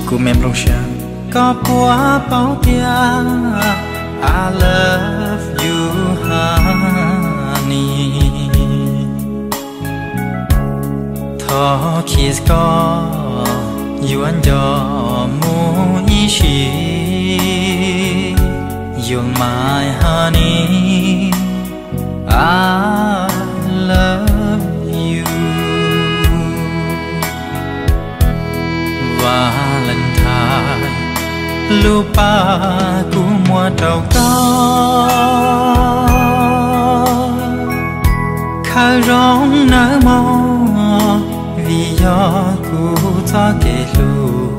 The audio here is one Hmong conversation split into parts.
Kuv me nplooj siab, koj puas paub tias I love you, honey. Thov kiss koj yuav nco mus ib sim. You're my honey, I love you. Valentine, lub paj kuv muab rau koj, khaws zoo nawb mog, vim yog kuv txoj kev hlub.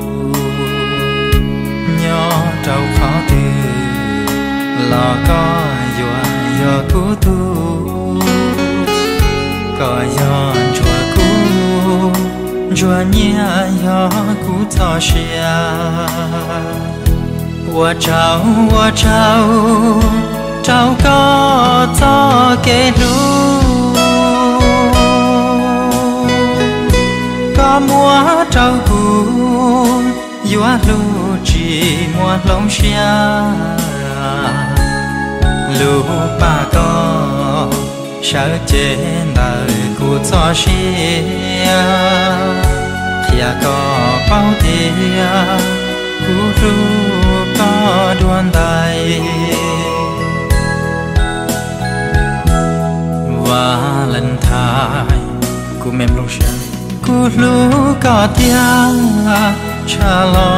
Nyob rau qhov twg los koj yuav yog kuv tug, koj yog ntsuag kuv, ntsuag nyiaj yog kuv txoj sia. Ua tsaug, ua tsaug rau koj txoj kev hlub, koj muab rau kuv, yuav hlub tsis muaj hloov siab. Lub paj koj sawv cev ntawm kuv txoj sia, qhia koj paub tias kuv hlub koj dua ntais. Valentine, kuv me nplooj siab, kuv hlub koj tiag tshaj lo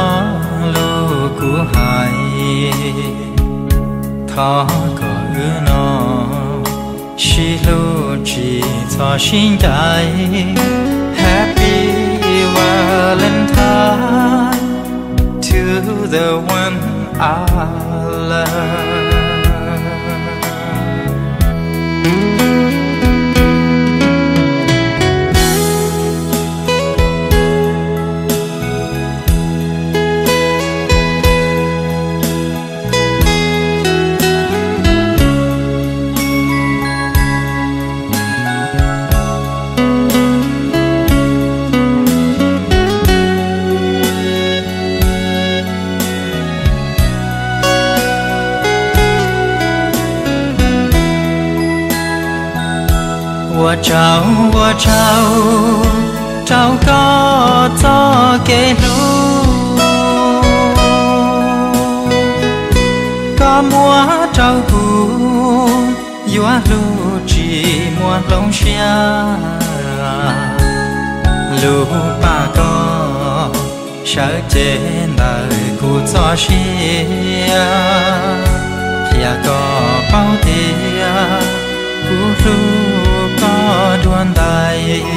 lus kuv hais. Thov kom wb no sib hlub tsis txhob sib ncaim. Happy Valentine to the one I love. Ua tsaug, ua tsaug rau koj txoj kev hlub, koj muab rau kuv, yuav hlub tsis muaj hloov siab. Lub paj koj sawv cev ntawm kuv txoj sia, qhia koj paub tias kuv hlub koj dua ntais.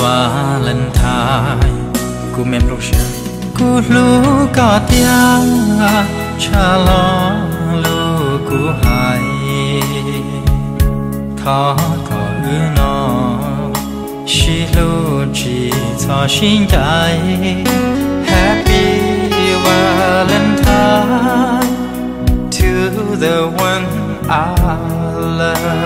Valentine, kuv me nplooj siab, kuv hlub koj tiag tshaj lo lus kuv hais. Thov kom wb no sib hlub tsis txhob sib ncaim. Happy Valentine to the one I love.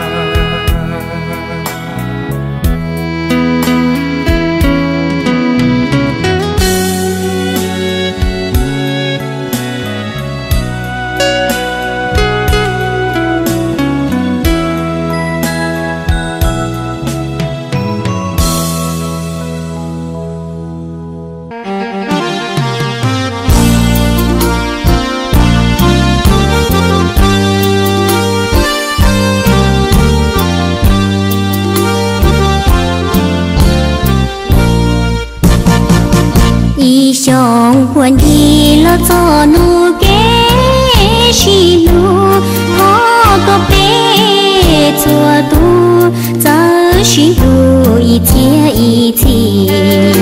Ib xyoos puag ncig los txog hnub kev sib hlub, thov kom peb txhua tus txawj sib hlub ib txhiab ib txhis.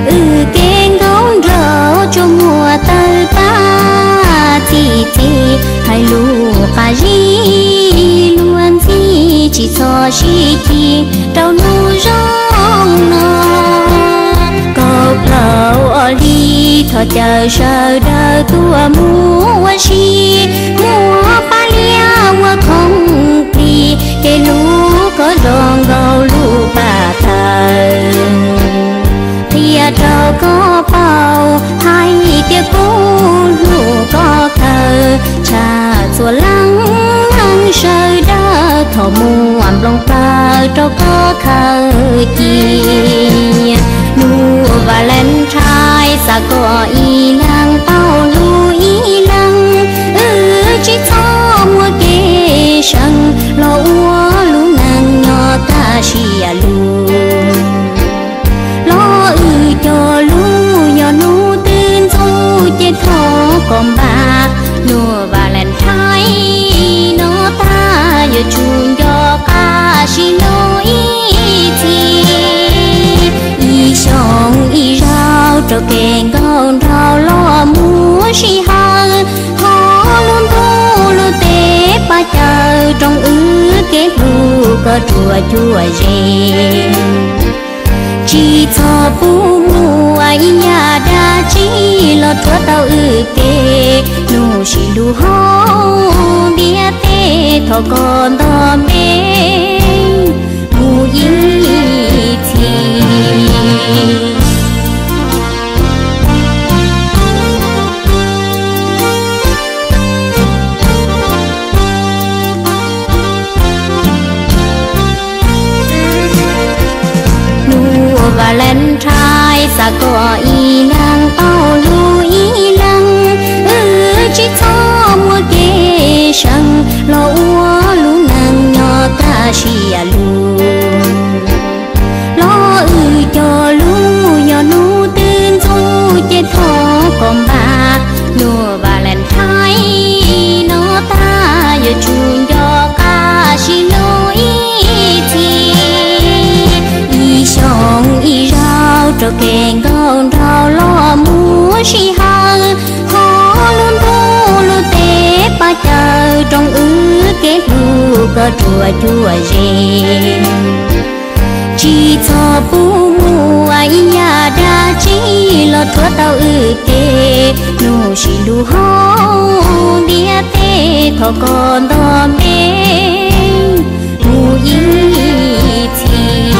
Wb kev nkauj nraug tsuas muaj tawg paj txi txiv, hais lus qab zib luag ntxhi tsis txhob sib cim rau hnub zoo no. Kaum plaub ob hlis thov caw sawv daws tuaj mus ua si, muab paj liab ua khoom plig, kev hlub kom zoo nkaus lub paj tawg. Muaj nplooj plawv rau koj khaws cia, nub Valentine xav kom ib leeg tau hlub ib leeg. Wb tsis txhob muaj kev seev los ua lub neej nyob kaj siab lug. Los wb cog lus yog hnub twg ntxub ces thov kom npaj, nub Valentine no tag yuav tsum nco qab sib hlub ib txhis. Ib xyoos ib zaug rau kev nkauj nraug los muaj sij hawm, thov lub ntuj lub teb pab caw rooj wb kev hlub kom ruaj cuaj ze. Tsis txhob pub muaj ib yam dab tsi los rhuav tau wb kev, nub sib hlub hauv ntiaj teb thov kom nto npe mus ib txhis. Nub Valentine xav kom ib leeg tau hlub ib leeg. Wb tsis txhob muaj kev seev los ua lub neej nyob kaj siab lug. Los wb cog lus yog hnub twg ntxub ces thov kom npaj, nub Valentine no tag yuav tsum nco qab sib hlub ib txhis. Ib xyoos ib zaug rau kev nkauj nraug los muaj sij hawm, thov lub ntuj lub teb pab caw rooj wb kev hlub kom ruaj cuaj ze. Tsis txhob pub muaj ib yam dab tsi los rhuav tau wb kev, nub sib hlub hauv ntiaj teb thov kom nto npe mus ib txhis.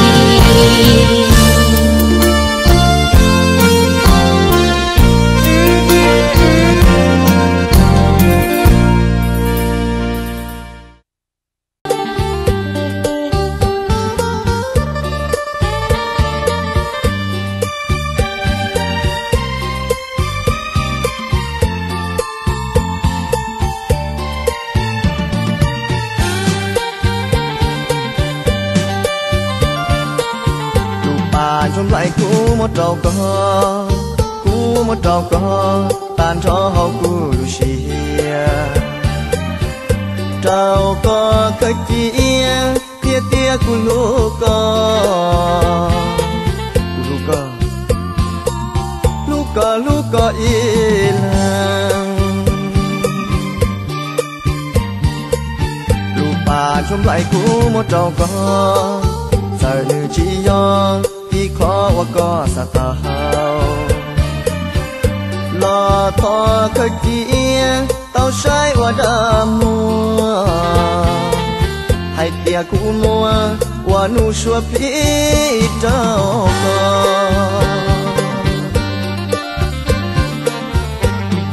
Tus pas ntsuag nplaim kuv muab rau koj, kuv muab rau koj, tag nrho hauv kuv lub siab. Rau koj kawg cia, qhia tias kuv hlub koj, kuv hlub koj, hlub koj hlub koj ib leeg. Lub pas ntsuag nplaim kuv muab rau koj, txawm nws tsis yog ib qho uas koj xav tau, los thov kawg cia tau saib ua dab muag, hais tias kuv muab ua nus suab plib rau koj.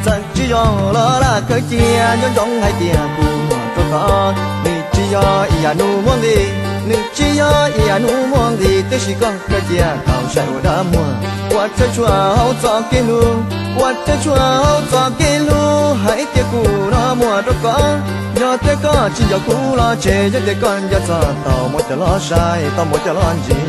Txawm tsis zoo los lam kawg cia, nco ntsoov hais tias kuv muab rau koj. Nws tsis yog ib yam nus muaj nqis, nws tsis yog ib yam nus muaj nqis, tiam sis koj kawg cia tau saib ua dab muag. Ua txhawj tshua hauv txoj kev hlub, ua txhawj tshua hauv txoj kev hlub, hais tias kuv no muab rau koj. Yog tias koj tsis nco kuv los tseg, yog tias koj nco txog tau muab coj los saib, tau muab coj los ntsia.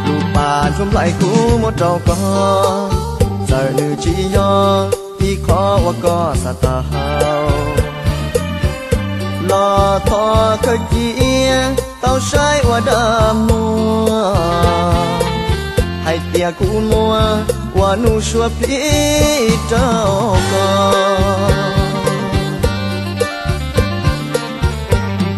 Lub pas ntsuag nplaim kuv muab rau koj, txawm nws tsis yog ib qho uas koj xav tau, los thov kawg cia tau saib ua dab muag, hais tias kuv muab ua nus suab plib rau koj.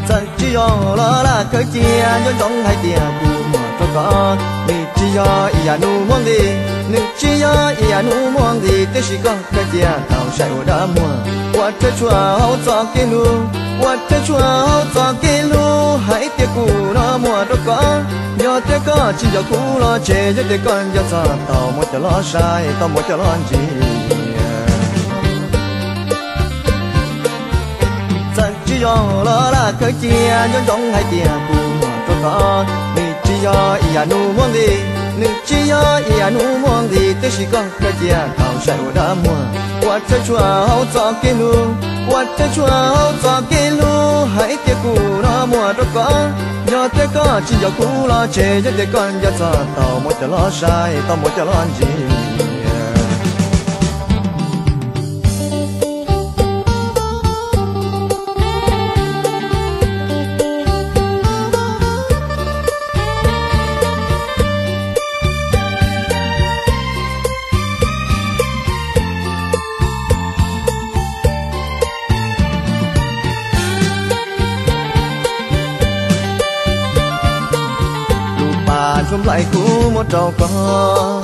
Txawm tsis zoo los lam kawg cia, nco ntsoov hais tias kuv muab rau koj. Nws tsis yog ib yam nus muaj nqis, nws tsis yog ib yam nus muaj nqis, tiam sis koj khaws cia tau saib ua dab muag. Ua thawj tshuaj hauv txoj kev hlub, ua thawj tshuaj hauv txoj kev hlub, hais tias kuv no muaj rau koj. Yog tias koj tsis nco kuv los tseg, yog tias koj nco txog tau muab coj los saib, tau muab coj los ntsia. Txawm tsis zoo los lam khaws cia, nco ntsoov hais tias kuv muaj rau koj. Nws tsis yog ib yam nus muaj nqis, nws tsis yog ib yam nus muaj nqis, tiam sis koj khaws cia tau saib ua dab muag. Ua thawj tshuaj hauv txoj kev hlub, ua thawj tshuaj hauv txoj kev hlub, hais tias kuv no muaj rau koj. Yog tias koj tsis nco kuv los tseg, yog tias koj nco txog tau muab coj los saib, tau muab coj los ntsia. Lub pas ntsuj nplaig kuv muab rau koj,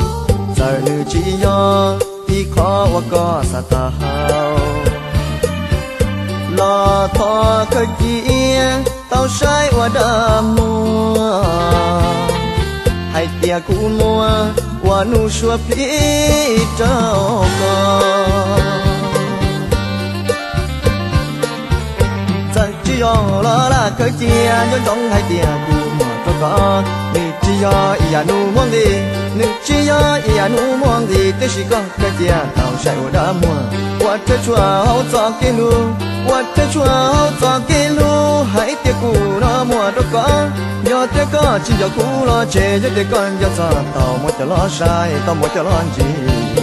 txawm nws tsis yog ib qho uas koj xav tau, los thov khaws cia tau saib ua dab muag, hais tias kuv muaj ua nus suab plhib rau koj. Txawm tsis zoo los lam khaws cia, nco ntsoov hais tias kuv muaj rau koj. Nws tsis yog ib yam nus muaj nqis, nws tsis yog ib yam nus muaj nqis, tiam sis koj khaws cia tau saib ua dab muag. Ua thawj tshuaj hauv txoj kev hlub, ua thawj tshuaj hauv txoj kev hlub, hais tias kuv no muaj rau koj. Yog tias koj tsis nco kuv los tseg, yog tias koj nco txog tau muab coj los saib, tau muab coj los ntsia.